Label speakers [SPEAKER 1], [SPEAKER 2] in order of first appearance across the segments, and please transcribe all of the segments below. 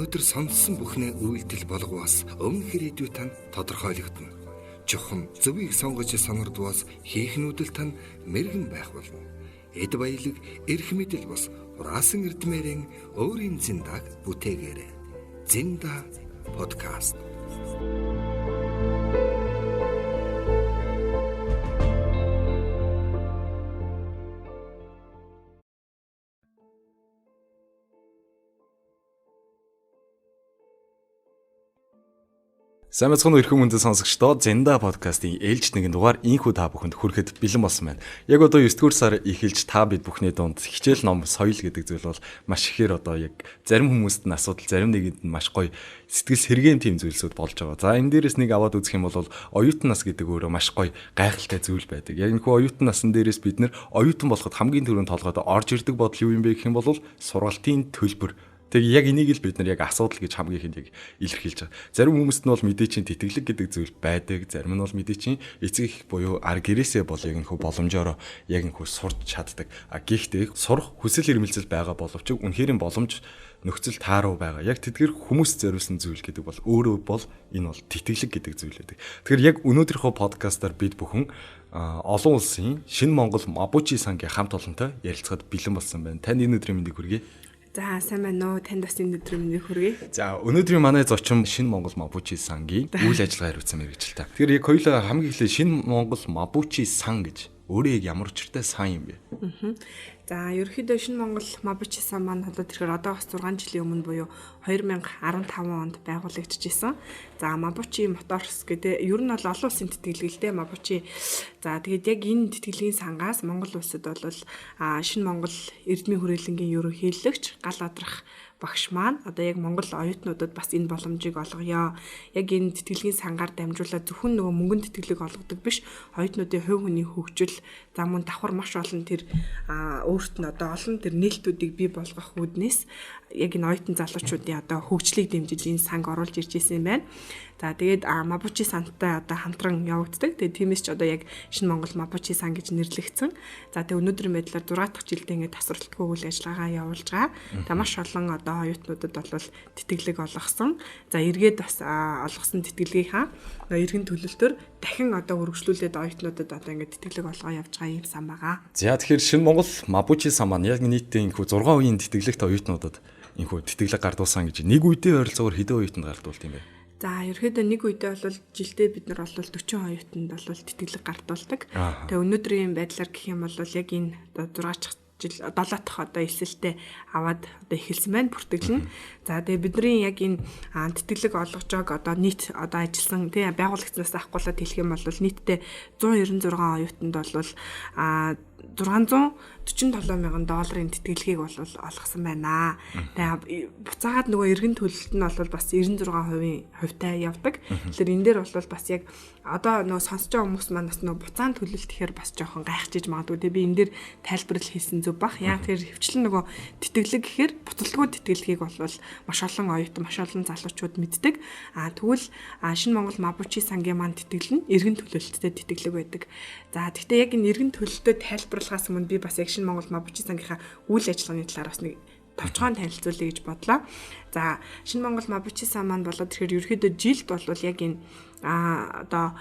[SPEAKER 1] Өнөөдөр сонссон бүхнээ үйлдэл болгоос өмнөх ирээдүй тань тодорхойлогдоно. Чухам зөвийг сонгож сонордвоос хийх нүүдэл тань мэрэгэн байх болно. Эд баялаг, эрх мэдэл бус хураасан эрдмээрэн өөрийн зиндаг бүтээгээрэй. Зинда подкаст.
[SPEAKER 2] Сайн байцгаана уу эрхэм хүндэт сонсогчдоо Зинда подкастын ээлж нэгэн дугаар инхүү та бүхэнд хүрэхэд бэлэн болсон байна. Яг одоо 9 дугаар сар эхэлж та бид бүхний дунд хичээл ном соёл гэдэг зүйл бол маш ихээр одоо яг зарим хүмүүст нь асуудал, зарим нэгэнд нь маш гоё сэтгэл сэргээн тийм зүйлсүүд болж байгаа. За энэ дээрээс нэг аваад үзэх юм бол оюутан нас гэдэг өөрөө маш гоё гайхалтай зүйл байдаг. Яг энэхүү оюутан насан дээрээс бид нэр оюутан болоход хамгийн түрүүнд толгойд орж ирдэг бодол юу юм бэ гэх юм бол сургалтын төлбөр. Тэгээ яг энийг л бид нар яг асуудал гэж хамгийн ихэнд яг илэрхийлж байгаа. Зарим хүмүүст нь бол мэдээ чинь тэтгэлэг гэдэг зүйл байдаг. Зарим нь бол мэдээ чинь эцэг их буюу ар гэрээсээ бол яг энэхүү боломжоор яг энэхүү сурч чаддаг. А гэхдээ сурах хүсэл эрмэлзэл байгаа боловч үнэхээр боломж нөхцөл тааруу байгаа. Яг тэдгэр хүмүүс зориулсан зүйл гэдэг бол өөрөө бол энэ бол тэтгэлэг гэдэг зүйл байдаг. Тэгэхээр яг өнөөдрийнхөө подкастаар бид бүхэн олон улсын Шинэ Монгол Мапучи сангийн хамт олонтой ярилцахад бэлэн болсон байна. Танд энэ өдрийн мэндийг хүргэе.
[SPEAKER 3] За сайн байна уу? Танд бас энэ өдрийн мэндийг хүргэе.
[SPEAKER 2] За өнөөдрийн манай зочин Шинэ Монгол Мапучи сангийн үйл ажиллагаа хариуцсан мэргэжилтэй. Тэгэхээр яг хоёулаа хамгийн эхлээд Шинэ Монгол Мапучи сан гэж өөрөө яг ямар учиртай сан юм бэ?
[SPEAKER 3] За ерөнхийдөө Шинэ Монгол Мапучи сан маань одоо тэгэхээр одоогоос 6 жилийн өмнө буюу 2015 онд байгуулагдчихсэн. За Мапучи Моторс гэдэг ер нь бол олон улсын тэтгэлэг л дээ Мапучи. За тэгээд яг энэ тэтгэлгийн сангаас Монгол улсад бол Шинэ Монгол эрдмийн хүрээлэнгийн ерөнхийлөгч гал адрах багш маань одоо яг Монгол оюутнуудад бас энэ боломжийг олгоё. Яг энэ тэтгэлгийн сангаар дамжуулаад зөвхөн нөгөө мөнгөн тэтгэлэг олгодог биш, оюутнуудын хувь хүний хөгжил, за мөн давхар маш олон тэр өөрт нь одоо олон тэр нээлтүүдийг бий болгох үүднээс яг энэ оюутан залуучуудын одоо хөгжлийг дэмжиж энэ санг оруулж ирж исэн юм байна. За тэгээд Мапучи сантай одоо хамтран явагддаг. Тэгээд тиймээс ч одоо яг Шинэ Монгол Мапучи сан гэж нэрлэгдсэн. За тэгээд өнөөдрийн байдлаар 6 дахь жилдээ ингээд тасралтгүй үйл ажиллагаа явуулж байгаа. За маш олон одоо оюутнуудад бол тэтгэлэг олгосон. За эргээд бас олгосон тэтгэлгийнхаа эргэн төлөлтөөр дахин одоо үргэлжлүүлээд оюутнуудад одоо ингээд тэтгэлэг олгоо явж байгаа юм сан байгаа.
[SPEAKER 2] За тэгэхээр Шинэ Монгол Мапучи сан маань яг нийтдээ инхүү 6 үеийн тэтгэлэгт оюутнуудад инхүү тэтгэлэг гардуулсан гэж нэг үедээ ойролцоогоор хэдэн оюутанд гардуулт юм бэ?
[SPEAKER 3] За ерөөдөө нэг үедээ бол жилдээ бид нар бол 40 оюутанд бол тэтгэлэг гардуулдаг. Тэгээ өнөөдрийн байдлаар гэх юм бол яг энэ 6 дахь жил 7 дахь одоо элсэлтээ аваад одоо эхэлсэн байна бүртгэл нь. За тэгээ бидний яг энэ тэтгэлэг олгож байгааг одоо нийт одоо ажилласан тий байгуулагчнаас авахгүйла хэлэх юм бол нийтдээ 196 оюутанд бол 647 мянган долларын тэтгэлгийг бол олгосон байна. Тэгээ буцаагаад нөгөө эргэн төлөлт нь бол бас 96% хувьтай явдаг. Тэгэхээр энэ дээр бол бас яг одоо нөгөө сонсож байгаа хүмүүс маань бас нөгөө буцаан төлөлт гэхээр бас жоохон гайхчихж магадгүй. Тэгээ би энэ дээр тайлбарлал хийсэн зүг бах. Яг тэр хөвчлэн нөгөө тэтгэлэг гэхээр буцалтгүй тэтгэлгийг бол маш олон оюутан, маш олон залуучууд мэддэг. А тэгвэл Шинэ Монгол Мапучи сангийн маань тэтгэлэг нь эргэн төлөлттэй тэтгэлэг байдаг. За тэгтээ яг энэ эргэн төлөлтөд тайлбарлахаас өмнө би бас яг Шинэ Монгол Мапучи сангийнхаа үйл ажиллагааны талаар бас нэг товчхон танилцуулъя гэж бодлоо. За Шинэ Монгол Мапучи сан маань болоод тэгэхээр ерөнхийдөө жилд бол яг энэ одоо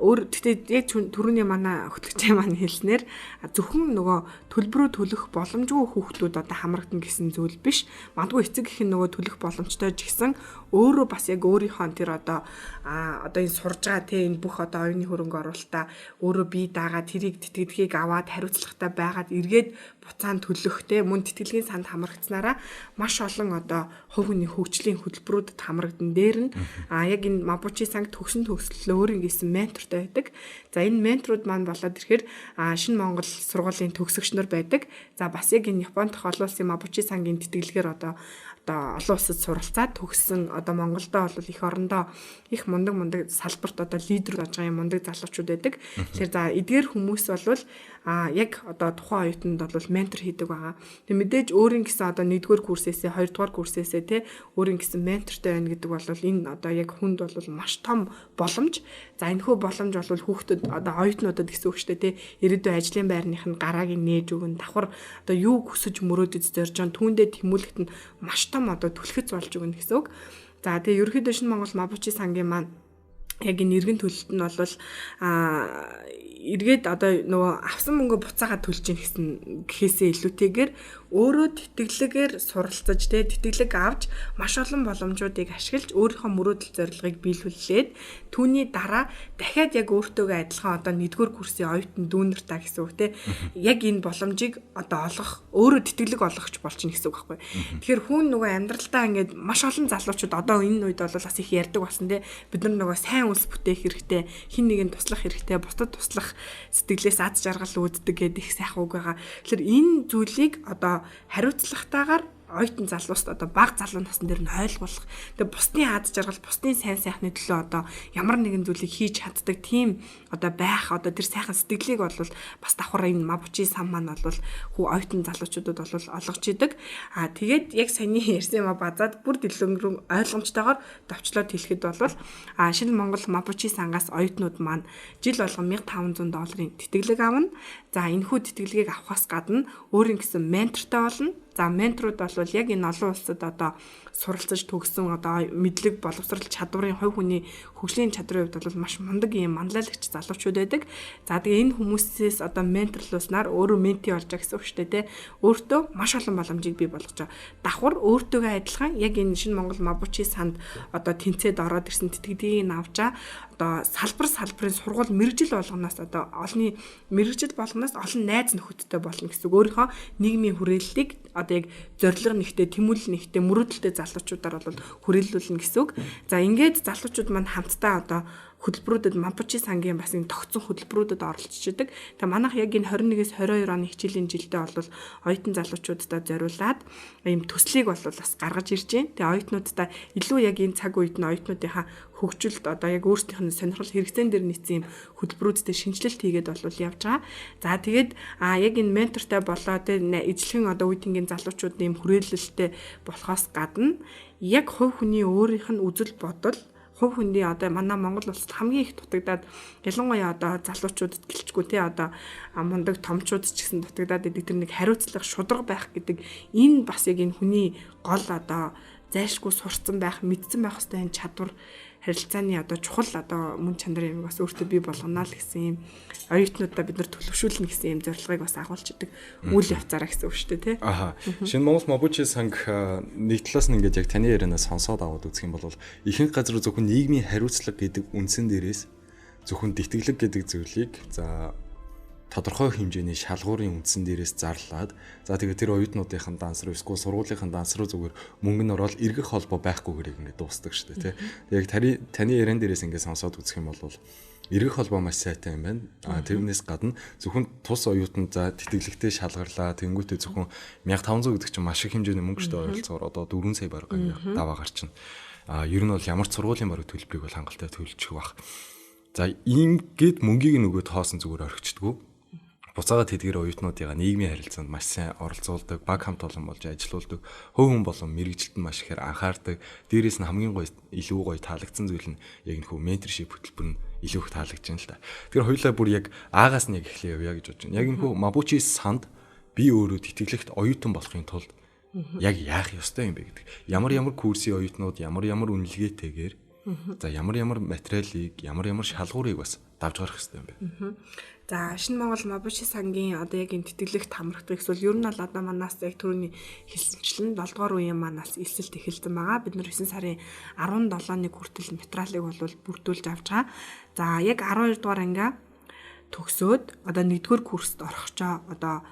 [SPEAKER 3] өөр гэхдээ яг түрүүний манай хөтлөгчийн маань хэлснээр зөвхөн нөгөө төлбөрөө төлөх боломжгүй хүүхдүүд одоо хамрагдана гэсэн зүйл биш. Магадгүй эцэг их нь нөгөө төлөх боломжтой ч гэсэн өөрөө бас яг өөрийнхөө тэр одоо одоо энэ сурж байгаа те энэ бүх одоо оюуны хөрөнгө оруулалтаа өөрөө бие даагаа тэрийг тэтгэлгийг аваад хариуцлагатай байгаад эргээд буцаан төлөх те мөн тэтгэлгийн санд хамрагдсанараа маш олон одоо хувь хүний хөгжлийн хөтөлбөрүүдэд хамрагдан дээр нь яг энэ Мапучи санг төгсөн төгслөл өөрийн гэсэн ментортой байдаг. За энэ менторууд маань болоод ирэхээр Шинэ Монгол сургуулийн төгсөгч нар байдаг. За бас яг энэ Японд олон улсын Мапучи сангийн тэтгэлгээр одоо олон улсад суралцаад төгссөн одоо Монголдо бол их орондоо их мундаг салбарт одоо лидер болж байгаа юм мундаг залуучууд байдаг. Тэгэхээр за эдгээр хүмүүс бол яг одоо тухайн оюутанд бол ментор хийдэг байгаа. Тэг мэдээж өөрийн гэсэн одоо 1-р курсээсээ 2-р курсээсээ те өөрийн гэсэн ментортой байна гэдэг бол энэ одоо яг хүнд бол маш том боломж. За энэхүү боломж бол хүүхдүүд одоо оюутнуудад гэсэн үг шүү дээ те ирээдүйн ажлын байрных нь гарааг нь нээж өгөн давхар одоо юу хүсэж мөрөөдөж зорж байгаа түүндээ тэмүүлэхт нь маш том одоо түлхэц болж өгнө гэсэн үг. За тэгээ ерөнхийдөө Шинэ Монгол Мапучи сангийн маань яг энэ эргэн төлөлт нь бол эргээд одоо нөгөө авсан мөнгө буцаагаад төлж гин гэсэн гэхээсээ илүүтэйгээр өөрөө тэтгэлгээр суралцаж тэтгэлэг авч маш олон боломжуудыг ашиглаж өөрийнхөө мөрөөдөл зорилгыг биелүүлээд түүний дараа дахиад яг өөртөөгөө адилхан одоо 1-р курсын оюутан дүүнер та гэсэн үг те яг энэ боломжийг одоо олгох өөрөө тэтгэлэг олгогч болчихно гэсэн үг байхгүй. Тэгэхээр хүн нөгөө амьдралдаа ингээд маш олон залуучууд одоо энэ үед бол бас их ярьдаг болсон те бид нар нөгөө сайн үлс бүтээх хэрэгтэй, хин нэгэн туслах хэрэгтэй, бусдад туслах сэтгэлээс аз жаргал үүддэг гэдэг их сайхан үг байгаа. Тэгэхээр энэ зүйлийг одоо хариуцлагатайгаар оюутан залууст одоо бага залуу насн дээр нь ойлгуулах. Тэгээ бусдын аз жаргал, бусдын сайн сайхны төлөө одоо ямар нэгэн зүйлийг хийж чаддаг тийм одоо байх одоо тэр сайхан сэтгэлийг бол бас давхар энэ Мапучи сан маань бол хүү оюутан залуучуудад бол олгож идэг. Аа тэгээд яг саяны ярьсан юм а базаад бүр дэлгэрэнгүй ойлгомжтойгоор товчлоод хэлэхэд бол Шинэ Монгол Мапучи сангаас оюутнууд маань жил болгон $1500 тэтгэлэг авна. За энэхүү тэтгэлгийг авахаас гадна өөрийн гэсэн ментортой болно. За менторууд бол яг энэ олон улсад одоо суралцаж төгссөн одоо мэдлэг боловсрал чадварын хувь хүний хөгжлийн чадрын хувьд бол маш мундаг юм манлайлагч залуучууд байдаг. За тэгээ энэ хүмүүсээс одоо менторлуулснаар өөрөө менти болж байгаа гэсэн үг шүү дээ, тэ. Өөртөө маш олон боломжийг бий болгож байгаа. Давхар өөртөөгөө адилхан яг энэ Шинэ Монгол Мапучи санд одоо тэнцээд ороод ирсэн тэтгэлгийг авчаа одоо салбар салбарын сургууль мэргэжил болгоноос одоо олонний мэргэжил болгоноос олон найз нөхөдтэй болно гэсэн үг. Өөрийнхөө нийгмийн хүрээллийг одоо яг зорилго нэгтэй, тэмүүлэл нэгтэй, мөрөөдөлтэй залуучуудаар бол хүрээллүүлнэ гэсэн үг. За ингээд залуучууд маань хамтдаа одоо хөтөлбөрүүдэд Мапучи сангийн бас энэ тогтсон хөтөлбөрүүдэд оролцож идэг. Тэгээ манайх яг энэ 21-ээс 22 оны хичээлийн жилдээ бол оюутан залуучуудад зориулаад ийм төслийг бол бас гаргаж ирж байна. Тэгээ оюутнуудаа илүү яг энэ цаг үед нь оюутнуудынхаа хөгжилд одоо яг өөрсдийнх нь сонирхол хэрэгцээн дээр нийцсэн юм хөтөлбөрүүдтэй шинжилэлт хийгээд бол явж байгаа. За тэгээд яг энэ ментортой болоо тэ ижлэхэн одоо үе тэнгийн залуучуудын юм хүрээлэлтэй болохоос гадна яг хувь хүний өөрийнх нь үзэл бодол хувь хүний одоо манай Монгол улсад хамгийн их дутагдаад ялангуяа одоо залуучуудад гэлчгүй те одоо мундаг томчууд ч гэсэн дутагдаад идэг тэр нэг хариуцлага шударга байх гэдэг энэ бас яг энэ хүний гол одоо зайлшгүй сурцсан байх, мэдсэн байх ёстой энэ чадвар харилцааны одоо чухал одоо мөн чанарын юм бас өөртөө бий болгоно л гэсэн юм оюутнуудаа бид нар төлөвшүүлнэ гэсэн юм зорилгыг бас агуулж идэг үйл явцаараа гэсэн үг шүү дээ тий.
[SPEAKER 2] Аха. Шинэ Монгол Мапучи санг нэг талаас нь ингээд яг таны ярианаас сонсоод аваад үзэх юм бол ихэнх газар зөвхөн нийгмийн хариуцлага гэдэг үндсэн дээрээс зөвхөн тэтгэлэг гэдэг зүйлийг за тодорхой хэмжээний шалгуурын үндсэн дээрээс зарлаад за тэгээ тэр оюутнуудынхаа данс руу эсвэл сургуулийнхаа данс руу зүгээр мөнгө нь ороод эргэх холбоо байхгүйгээр ингээд дуустдаг шүү дээ тий. Яг таны яриан дээрээс ингээд сонсоод үзэх юм бол эргэх холбоо маш сайтай юм байна. А тэрнээс гадна зөвхөн тус оюутан за тэтгэлэгтэй шалгарлаа тэнгуүтээ зөвхөн 1500 гэдэг чинь маш их хэмжээний мөнгө шүү дээ ойролцоогоор одоо 4 сая бараг ингээд даваа гарчна. А ер нь бол ямар ч сургуулийн бараг төлбөрийг бол хангалттай төлчих байх. За ингээд мөнгийг нөгөө тоосон зүгээр орхичдгоо. Буцаагаад тэдгээр оюутнуудыгаа нийгмийн харилцаанд маш сайн оролцуулдаг, баг хамт олон болж ажилуулдаг, хувь хүн болон мэргэжилтэнд маш ихээр анхаардаг. Дээрээс нь хамгийн гоё илүү гоё таалагдсан зүйл нь яг нөхөө менторшип хөтөлбөр нь илүү их таалагдж байна л да. Тэгэхээр хоёулаа бүр яг аагаас нь яг эхлэе явъя гэж бодож байна. Яг нөхөө Мапучи санд би өөрөө тэтгэлэгт оюутан болохын тулд яг яах ёстой юм бэ гэдэг. Ямар ямар курсын оюутнууд ямар ямар үнэлгээтэйгээр за ямар ямар материалыг, ямар ямар шалгуурыг бас давж гарах ёстой юм бэ?
[SPEAKER 3] За Шинэ Монгол Мапучи сангийн одоо яг энэ тэтгэлэгт хамрагдах эсвэл ер нь бол одоо манаас яг түрүүний хэлсэнчлэн 7 дугаар үеийн манаас элсэлт эхэлсэн байгаа. Бид нар 9 сарын 17-ны хүртэл материалыг бол бүрдүүлж авч байгаа. За яг 12 дугаар ангиа төгсөөд одоо 1-р курст орох чоо одоо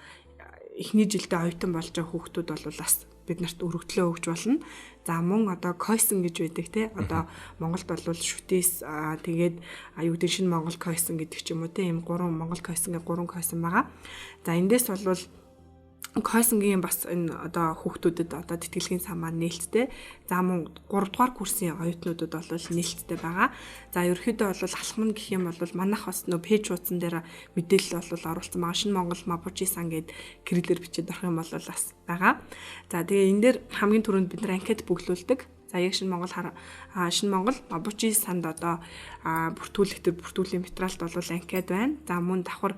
[SPEAKER 3] эхний жилдээ оюутан болж байгаа хүүхдүүд бол бас бид нарт өргөдлөө өгч болно. За мөн одоо койсон гэж байдаг те одоо Монголд бол шүтээс тэгээд аюу гэдэг шинэ Монгол койсон гэдэг ч юм уу те ийм 3 Монгол койсон гэх 3 койсон байгаа. За эндээс бол койсонгийн бас энэ одоо хүүхдүүдэд одоо тэтгэлгийн сан маань нээлттэй. За мөн 3 дугаар курсын оюутнуудад бол нээлттэй байгаа. За ерөнхийдөө бол алхам нь гэх юм бол манайх бас нөө пэйж хуудсан дээр мэдээлэл бол оруулсан байгаа. Шинэ Монгол Мапучи сан гэд кириллээр бичээд орох юм бол бас байгаа. За тэгээ энэ дээр хамгийн түрүүнд бид нар анкет бүглүүлдэг. За яг шинэ Монгол шинэ Монгол Мабучи санд одоо бүртгүүлэх төр бүртгүүлийн материалд бол анкет байна. За мөн давхар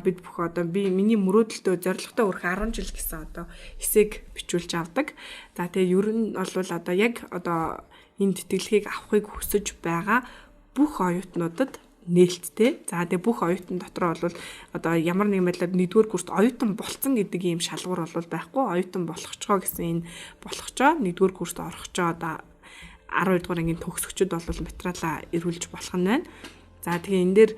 [SPEAKER 3] бид бүх одоо би миний мөрөөдөлтөө зорилготой хүрэх 10 жил гэсэн одоо хэсэг бичүүлж авдаг. За тэгээ ер нь бол одоо яг одоо энэ тэтгэлгийг авахыг хүсэж байгаа бүх оюутнуудад нээлттэй. За тэгээ бүх оюутан дотор бол одоо ямар нэгэн байдлаар нэгдүгээр курст оюутан болцсон гэдэг ийм шалгуур бол байхгүй. Оюутан болохчоо гэсэн энэ болохчоо нэгдүгээр курст орохчоо одоо 12 дугаар ангийн төгсөгчд бол материалаа эргүүлж болох нь байна. За тэгээ энэ дээр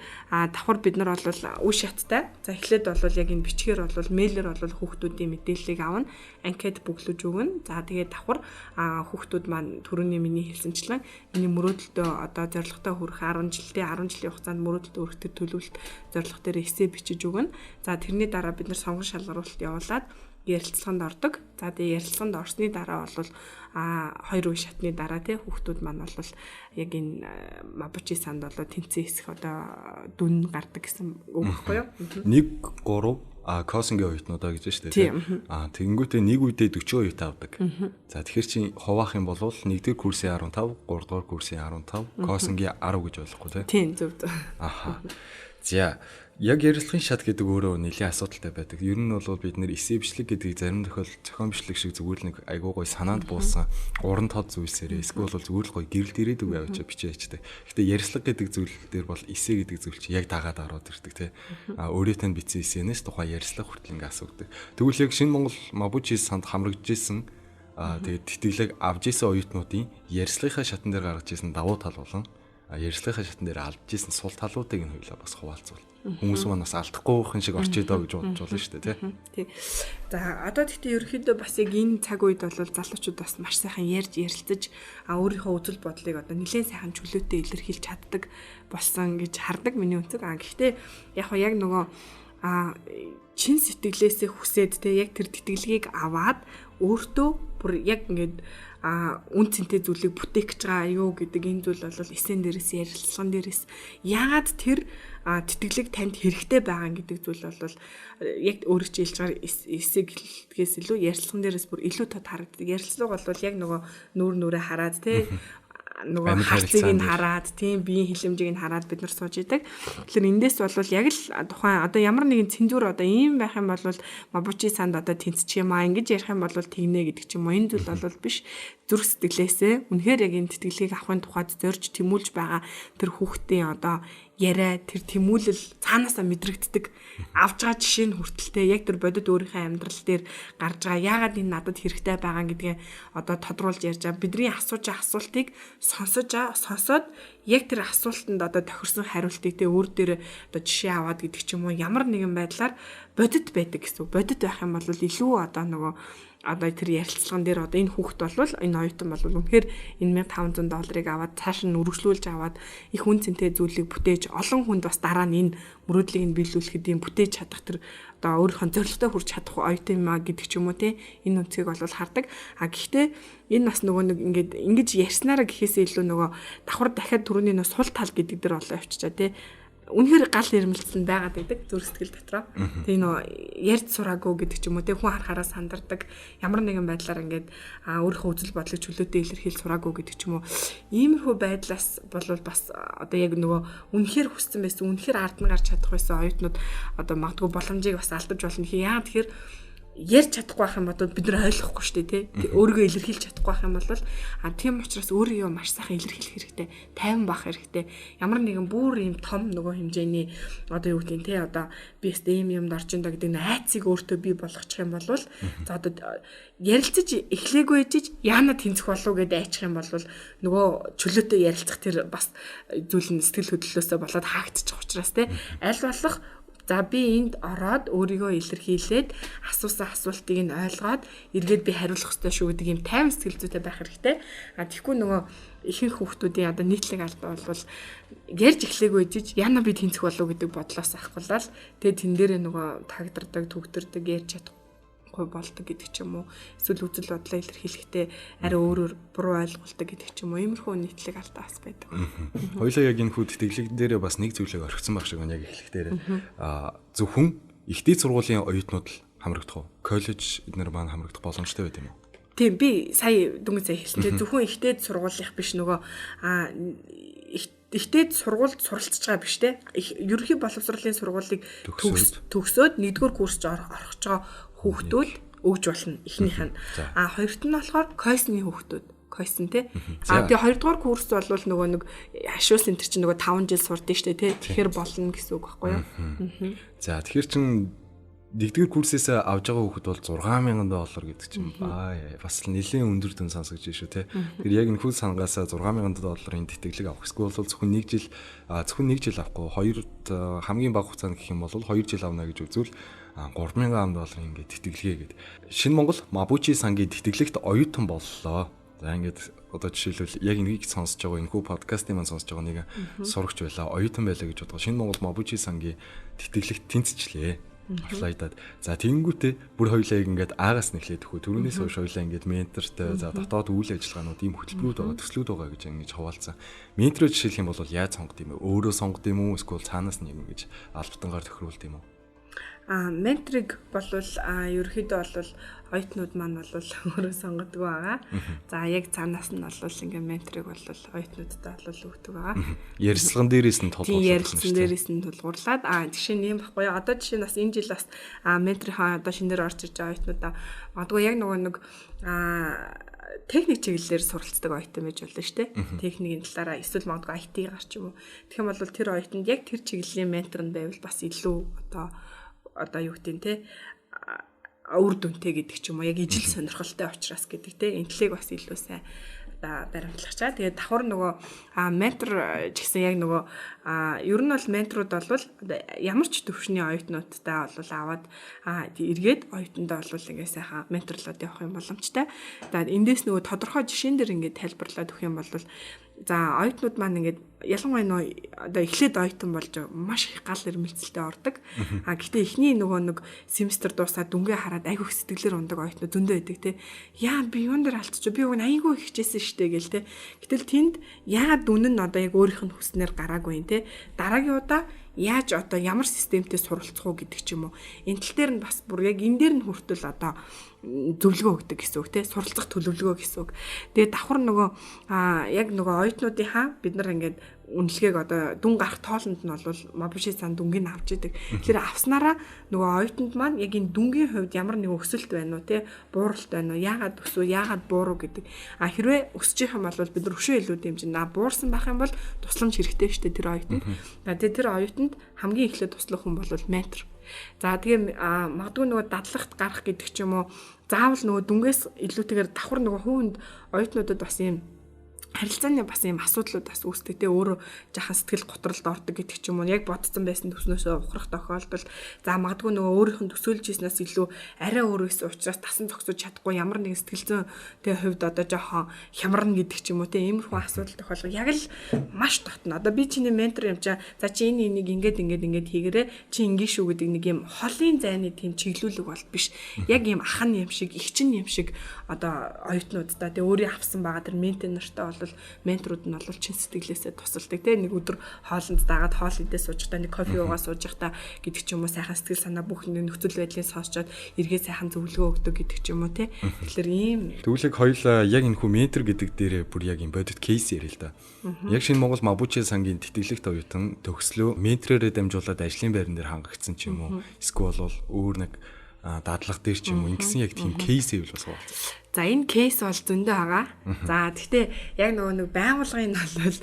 [SPEAKER 3] давхар бид нар бол үе шаттай. За эхлээд бол яг энэ бичгээр бол мэйлэр бол хүүхдүүдийн мэдээллийг авна, анкет бүглэж өгнө. За тэгээ давхар хүүхдүүд маань түрүүний миний хэлсэнчлэн миний мөрөөдөлтөө одоо зорилготой хүрэх 10 жилдээ 10 жилийн хугацаанд мөрөөдөлтөө хүрэх тэр төлөвлөлт зорилго дээр эсээ бичиж өгнө. За тэрний дараа бид нар сонгон шалгаруулалт явуулаад ярилцлаганд ордог. За тэгээ ярилцлаганд орсны дараа бол хоёр үе шатны дараа тий хүүхдүүд маань бол яг энэ Мабучи санд бол тэнцэн хэсэх одоо дүн гардаг гэсэн үг байхгүй юу?
[SPEAKER 2] 1 3 косингийн оюутнуудаа гэж байна шүү дээ тий. Тэгэнгүүтээ нэг үедээ 40 оюутан авдаг. За тэгэхээр чи хуваах юм бол 1-р курсын 15, 3-р курсын 15, косингийн 10 гэж ойлгохгүй тий.
[SPEAKER 3] Тийм зөв зөв.
[SPEAKER 2] Аха. За яг ярилцлагын шат гэдэг өөрөө нэлийн асуудалтай байдаг. Ер нь бол бид нэр эсээ бичлэг гэдгийг зарим тохиолдолд зохион бичлэг шиг зүгээр л нэг айгуу гой санаанд буусан уран тод зүйлсээрээ эсвэл бол зүгээр л гой гэрэлт ирээдэг явж бичээ ячдаг. Гэтэ ярилцлага гэдэг зүйл дээр бол эсээ гэдэг зүйл чи яг дагаад ороод ирдэг тий. А өөрийн тань бичсэн эсэнээс тухайн ярилцлага хүртэл ингээ асуудаг. Тэгвэл яг шинэ Монгол Мабучи санд хамрагдж исэн тэгээд тэтгэлэг авж исэн оюутнуудын ярилцлагынхаа шатан дээр гаргаж исэн давуу тал болон ярилцлагынхаа шатан дээр алдж исэн сул талуудыг нь хоёлаа бас хуваалцвал. Хүмүүс маань бас алдахгүй хүн шиг орчидоо гэж бодож болно шүү дээ тий.
[SPEAKER 3] Тий. За одоо тэгтээ ерөнхийдөө бас яг энэ цаг үед бол залуучууд бас маш сайхан ярьж ярилцаж өөрийнхөө үзэл бодлыг одоо нэлээд сайхан чөлөөтэй илэрхийлж чаддаг болсон гэж хардаг миний өнцөг. Гэхдээ яг хоо яг нөгөө чин сэтгэлээсээ хүсээд те яг тэр тэтгэлгийг аваад өөртөө бүр яг ингээд үн цэнтэй зүйлийг бүтээх гэж байгаа юу гэдэг энэ зүйл бол эсэн дээрээс ярилцлаган дээрээс яагаад тэр тэтгэлэг танд хэрэгтэй байгаа гэдэг зүйл бол яг өөрөө чи хэлж байгаа эсэглэгээс илүү ярилцлаган дээрээс бүр илүү тод харагддаг. Ярилцлага бол яг нөгөө нүүр нүрээ хараад те нөгөө харцыг нь хараад тийм биеийн хилэмжийг нь хараад бид нар сууж идэг. Тэгэхээр эндээс бол яг л тухайн одоо ямар нэгэн цензуур одоо ийм байх юм бол Мабучи санд одоо тэнцчих юм аа ингэж ярих юм бол тэгнэ гэдэг ч юм уу. Энэ зүйл бол биш. Зүрх сэтгэлээсээ үнэхээр яг энэ тэтгэлгийг авахын тухайд зорж тэмүүлж байгаа тэр хүүхдийн одоо яриа тэр тэмүүлэл цаанаасаа мэдрэгддэг. Авж байгаа жишээ нь хүртэлтэй яг тэр бодит өөрийнхөө амьдрал дээр гарч байгаа яагаад энэ надад хэрэгтэй байгаа гэдгээ одоо тодруулж ярьж байгаа. Бидний асууж байгаа асуултыг сонсоод яг тэр асуултанд одоо тохирсон хариултыг тэ өөр дээр одоо жишээ аваад гэдэг ч юм уу ямар нэгэн байдлаар бодит байдаг гэсэн. Бодит байх юм бол илүү одоо нөгөө одоо тэр ярилцлаган дээр одоо энэ хүүхэд бол энэ оюутан бол үнэхээр энэ $1500 аваад цааш нь үргэлжлүүлж аваад их үн цэнтэй зүйлийг бүтээж олон хүнд бас дараа нь энэ мөрөөдлийг нь биелүүлэхэд юм бүтээж чадах тэр одоо өөрийнхөө зорилготой хүрч чадах оюутан юм а гэдэг ч юм уу те энэ үнцгийг бол хардаг. А гэхдээ энэ бас нөгөө нэг ингээд ингэж ярьснараа гэхээсээ илүү нөгөө давхар дахиад түрүүний нөө сул тал гэдэг дээр болоо явчихчаа те. Үнэхээр гал ирмэлцэн байгаад байдаг зүрх сэтгэл дотроо. Тэгээ нөө ярьж сураагүй гэдэг ч юм уу те хүн харахаараа сандардаг ямар нэгэн байдлаар ингээд өөрийнхөө үзэл бодлыг чөлөөтэй илэрхийлж сураагүй гэдэг ч юм уу. Иймэрхүү байдлаас болвол бас одоо яг нөгөө үнэхээр хүссэн байсан, үнэхээр ард нь гарч чадах байсан оюутнууд одоо магадгүй боломжийг бас алдаж болно. Яагаад тэгэхээр ярьж чадахгүй байх юм бол бид нар ойлгохгүй шүү дээ тий. Өөрийгөө илэрхийлж чадахгүй байх юм бол тийм учраас өөрийгөө маш сайхан илэрхийлэх хэрэгтэй, тайван байх хэрэгтэй. Ямар нэгэн бүр ийм том нөгөө хэмжээний одоо юу гэдэг нь тий одоо би өстө ийм юмд орж ин доо гэдэг нэг айцыг өөртөө бий болгочих юм бол за одоо ярилцаж эхлээгүй ээжиж яана тэнцэх болов гэдээ айчих юм бол нөгөө чөлөөтэй ярилцах тэр бас зүйл нь сэтгэл хөдлөлөөсөө болоод хаагдчих учраас тий. Аль болох за би энд ороод өөрийгөө илэрхийлээд асуусан асуултыг нь ойлгоод эргээд би хариулах ёстой шүү гэдэг юм тайван сэтгэл зүйтэй байх хэрэгтэй. А тэгэхгүй нөгөө ихэнх хүүхдүүдийн одоо нийтлэг алдаа бол ярьж эхлээгүй ээжиж яна би тэнцэх болов гэдэг бодлоос авахгүйлал тэгээ тэн дээрээ нөгөө тагдардаг, түгтэрдэг, ярьж чадахгүй болдог гэдэг ч юм уу. Эсвэл үзэл бодлоо илэрхийлэхдээ арай өөрөөр буруу ойлголдог гэдэг ч юм уу. Иймэрхүү нийтлэг алдаа бас байдаг.
[SPEAKER 2] Хоёлаа яг энэ хүү тэтгэлэг дээрээ бас нэг зүйлийг орхисон байх шиг байна яг эхлэх дээрээ. Зөвхөн их дээд сургуулийн оюутнууд л хамрагдах уу? Коллеж эднэр маань хамрагдах боломжтой байт юм уу?
[SPEAKER 3] Тийм, би сая дөнгөж сая хэлсэн. Тэгээ зөвхөн ихтэй сургуулийнх биш, нөгөө ихтэй сургуульд суралцж байгаа биш те. Ерөнхий боловсролын сургуулийг төгсөөд нэгдүгээр курст орох гэж байгаа хүүхдүүд өгж болно эхнийх нь. А хоёрт нь болохоор койсны хүүхдүүд. Койсон те. А тэгээ хоёрдугаар курс бол нөгөө нэг хашуус энэ чинь нөгөө 5 жил сурдсан штэ те. Тэгэхээр болно гэсэн үг байхгүй юу?
[SPEAKER 2] За, тэгэхээр чин нэгдүгээр курсээс авж байгаа хүүхэд бол 6000 доллар гэдэг чинь бас л нэлээд өндөр дүн сонсогдож шүү те. Тэр яг энэхүү сангаасаа 6000 долларын тэтгэлэг авах эсвэл бол зөвхөн нэг жил, зөвхөн нэг жил авахгүй, хоёр хамгийн бага хугацаанд гэх юм бол 2 жил авна гэж үзвэл 3000 долларын ингээд тэтгэлгээ гээд Шинэ Монгол Мабучи сангийн тэтгэлэгт оюутан боллоо. За, ингээд одоо жишээлбэл яг энийг сонсож байгаа, энэхүү подкастын маань сонсож байгаа нэг сурагч байлаа, оюутан байлаа гэж бодгоо. Шинэ Монгол Мабучи сангийн тэтгэлэгт тэнцчихлээ. Apply-даад. За, тэгэнгүүтээ бүр хоёлаа яг ингээд аагаас нэхлээд төхөө. Түрүүнээс хойш хоёлаа ингээд ментортой, за дотоод үйл ажиллагаанууд, ийм хөтөлбөрүүд байгаа, төслүүд байгаа гэж ингэж хуваалцсан. Ментороо жишээлх юм бол яаж сонгод юм бэ? Өөрөө сонгод юм уу? Эсвэл цаанаас нэг ингэж албатангаар тохируулд юм уу?
[SPEAKER 3] Менторыг болвол ерөнхийдөө бол оюутнууд маань бол өөрөө сонгодог байгаа. За, яг цаанаас нь бол ингээ менторыг бол оюутнуудтай бол өгдөг байгаа.
[SPEAKER 2] Ярилцлаган дээрээс нь
[SPEAKER 3] тулгуурлаад. Ярилцлаган дээрээс нь тулгуурлаад. Жишээ нь юм баггүй юу? Одоо жишээ нь бас энэ жил бас менторынхаа одоо шинээр орж ирж байгаа оюутнуудаа магадгүй яг нөгөө нэг техник чиглэлээр суралцдаг оюутан байж болно шүү дээ. Техникийн талаараа эсвэл магадгүй IT-гаар ч юм уу. Тэгэх юм бол тэр оюутанд яг тэр чиглэлийн ментор нь байвал бас илүү одоо юу гэдэг нь те, үр дүнтэй гэдэг ч юм уу, яг ижил сонирхолтой учраас гэдэг те, энэ талыг бас илүү сайн баримтлах чаа. Тэгээд давхар нөгөө ментор ч гэсэн яг нөгөө ер нь бол менторууд бол ямар ч төвшний оюутнуудтай бол аваад эргээд оюутандаа бол ингээ сайхан менторлоод явах юм боломжтой. За, эндээс нөгөө тодорхой жишээн дээр ингээ тайлбарлаад өгөх юм бол за, оюутнууд маань ингээд ялангуяа нөө одоо эхлээд оюутан болж маш их гал ирмэлцэлтэй ордог. А гэхдээ эхний нөгөө нэг семестр дуусаад дүнгээ хараад айгүй их сэтгэлээр ундаг оюутнууд зөндөө байдаг те. Яа, би юун дээр алдчих, би уг нь айгүй их хичээсэн штэ гэл те. Гэтэл тэнд яагаад дүн нь одоо яг өөрийнх нь хүснээр гараагүй юм те. Дараагийн удаа яаж одоо ямар системтэй суралцах уу гэдэг ч юм уу. Энэ тал дээр нь бас бүр яг энэ дээр нь хүртэл одоо зөвлөгөө өгдөг гэсэн үг те, суралцах төлөвлөгөө гэсэн үг. Тэгээ давхар нөгөө яг нөгөө оюутнуудынхаа бид нар ингээд үнэлгээг одоо дүн гарах тоолонд нь бол Мабуши сан дүнгийг авч идэг. Тэгэхээр авснараа нөгөө оюутанд маань яг энэ дүнгийн хувьд ямар нэгэн өсөлт байна уу те, бууралт байна уу, яагаад өсөв, яагаад буурав гэдэг. А хэрвээ өсөж их юм бол бид нар өшөө илүү дэмжин. А буурсан байх юм бол тусламж хэрэгтэй шүү дээ тэр оюутанд. Тэгээ тэр оюутанд хамгийн эхлээд туслах хүн бол ментор. За, тэгээ магадгүй нөгөө дадлагт гарах гэдэг ч юм уу, заавал нөгөө дүнгээс илүүтэйгээр давхар нөгөө хүүхэнд оюутнуудад бас юм харилцааны бас юм асуудлууд бас үүсдэг те, өөрөө жахан сэтгэл готролд ордог гэдэг ч юм уу, яг бодсон байсан төснөөсөө ухрах тохиолдол, за магадгүй нөгөө өөрийнх нь төсөөлж ийснээс илүү арай өөр байсан учраас тасан зогсож чадахгүй, ямар нэгэн сэтгэл зүйн тэ хувьд одоо жоохон хямарна гэдэг ч юм уу те, иймэрхүү асуудал тохиолдол яг л маш дотно. Одоо би чиний ментор юм чаа, за чи энэ энийг ингээд ингээд ингээд хийгэрээ, чи ингэ шүү гэдэг нэг юм холын зайны тийм чиглүүлэг бол биш. Яг юм ахан юм шиг, эгчин юм шиг одоо оюутнуудтай тэ өөрийн авсан байгаа тэр ментор нартай бол менторууд нь бол чин сэтгэлээсээ тусалдаг те. Нэг өдөр хоолнд дагаад хоол идээ сууж та, нэг кофе уугаа сууж та гэдэг ч юм уу, сайхан сэтгэл санаа бүх нөхцөл байдлыг сонсчоод эргээ сайхан зөвлөгөө өгдөг гэдэг ч юм уу те. Тэгэхээр ийм
[SPEAKER 2] Тэгвэл хоёлаа яг энэ хүү ментор гэдэг дээрээ бүр яг юм бодит кейс ярил л да. Яг шинэ Монгол Мабучи сангийн тэтгэлэгт оюутан төгслөө ментороор дамжуулаад ажлын байран дээр хангагдсан ч юм уу, эсвэл бол өөр нэг дадлага дээр ч юм уу, ингэсэн яг тийм кейс ивэл бас хуваалцсан.
[SPEAKER 3] За, энэ кейс бол зөндөө байгаа. За, тэгтээ яг нөгөө нэг байгууллагын нь бол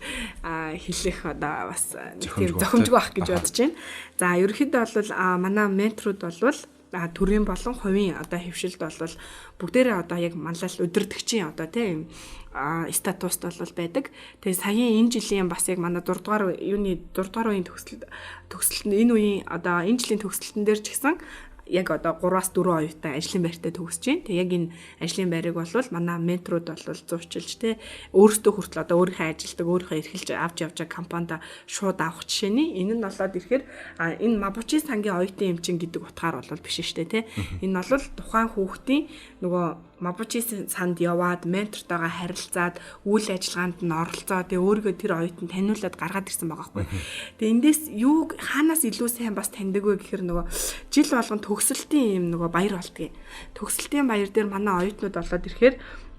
[SPEAKER 3] хэлэх одоо бас тийм зохимжгүй байх гэж бодож байна. За, ерөнхийдөө бол манай менторууд бол төрийн болон хувийн одоо хэвшилд бол бүгдээрээ одоо яг манлал удирдгчийн одоо тийм статуст бол байдаг. Тэгээ саяын энэ жилийн бас яг манай 6 дугаар юуны 6 дугаар үеийн төгсөлт энэ үеийн одоо энэ жилийн төгсөлтөн дээр ч гэсэн яг одоо 3-аас 4 оюутан ажлын байртай төгсөж байна. Тэгээ яг энэ ажлын байрыг бол манай менторууд бол зурчилж те, өөрсдөө хүртэл одоо өөрийнхөө ажилдаг, өөрийнхөө эрхэлж авч явж байгаа компанид шууд авах жишээний. Энэ нь болоод ирэхээр энэ Мабучи сангийн оюутан эмчин гэдэг утгаар бол биш шүү дээ те. Энэ бол тухайн хүүхдийн нөгөө Мабучисын санд яваад ментортойгоо харилцаад үйл ажиллагаанд нь оролцоо, тэгээ өөрийгөө тэр оюутан таниулаад гаргаад ирсэн байгаа байхгүй. Тэгээ эндээс юуг хаанаас илүү сайн бас таньдаг вэ гэхээр нөгөө жил болгон төгсөлтийн юм нөгөө баяр болдгийг. Төгсөлтийн баяр дээр манай оюутнууд болоод ирэхээр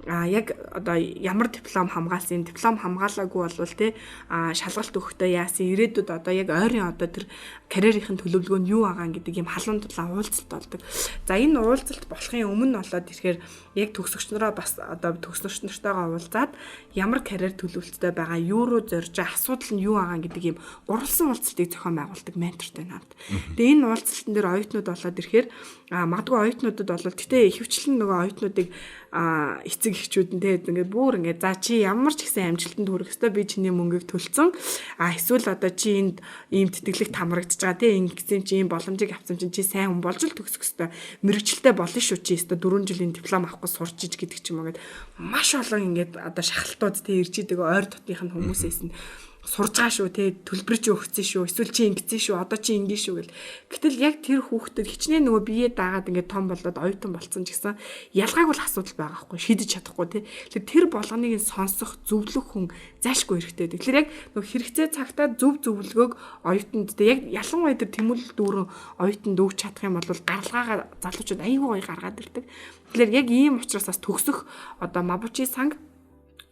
[SPEAKER 3] яг одоо ямар диплом хамгаалсан, диплом хамгаалаагүй болвол те шалгалт өгөхдөө яасан, ирээдүйд одоо яг ойрын одоо тэр карьерийн төлөвлөгөө нь юу байгаа гэдэг юм халуун дулаан уулзалт болдог. За энэ уулзалт болохын өмнө болоод ирэхээр яг төгсөгч нараа бас одоо төгсөгч нартайгаа уулзаад ямар карьер төлөвлөлттэй байгаа, юу руу зорж байгаа, асуудал нь юу байгаа гэдэг юм гурвалсан уулзалтыг зохион байгуулдаг ментортой хамт. Тэгээ энэ уулзалтан дээр оюутнууд болоод ирэхээр магадгүй оюутнуудад бол гэтээ ихэвчлэн нөгөө оюутнуудыг эцэг эхчүүд нь те ингээд бүр ингээд за чи ямар ч ихсэн амжилтанд хүрэх ёстой, би чиний мөнгийг төлцөн, эсвэл одоо чи энд ийм тэтгэлэгт хамрагдаж байгаа те, ингэсэн чи ийм боломжийг авсан чинь чи сайн хүн болж л төгсөх ёстой, мэрэгчлээ болно шүү, чи ёстой 4 жилийн диплом авахгүй сурч иж гэдэг ч юм уу гэд маш олон ингээд одоо шахалтууд те ирж идэг ойр дотных нь хүмүүсээс нь сурж байгаа шүү те, төлбөр чи өгсөн шүү, эсвэл чи ингэсэн шүү, одоо чи ингэн шүү гэл. Гэтэл яг тэр хүүхдэд хичнээн нөгөө биеэ дагаад ингээд том болоод оюутан болцсон ч гэсэн ялгаагүй л асуудал байгаа байхгүй, шийдэж чадахгүй те. Тэгэхээр тэр болгоныг нь сонсох, зөвлөх хүн зайлшгүй хэрэгтэй. Тэгэхээр яг нөгөө хэрэгцээ цагтаа зөв зөвлөгөөг оюутанд те, яг ялангуяа тэр тэмүүлэл дүүрэн оюутанд өгч чадах юм бол гаралгаагаа залуучууд аюул гоё гаргаад ирдэг. Тэгэхээр яг ийм учраас бас төгсөх одоо Мабучи санг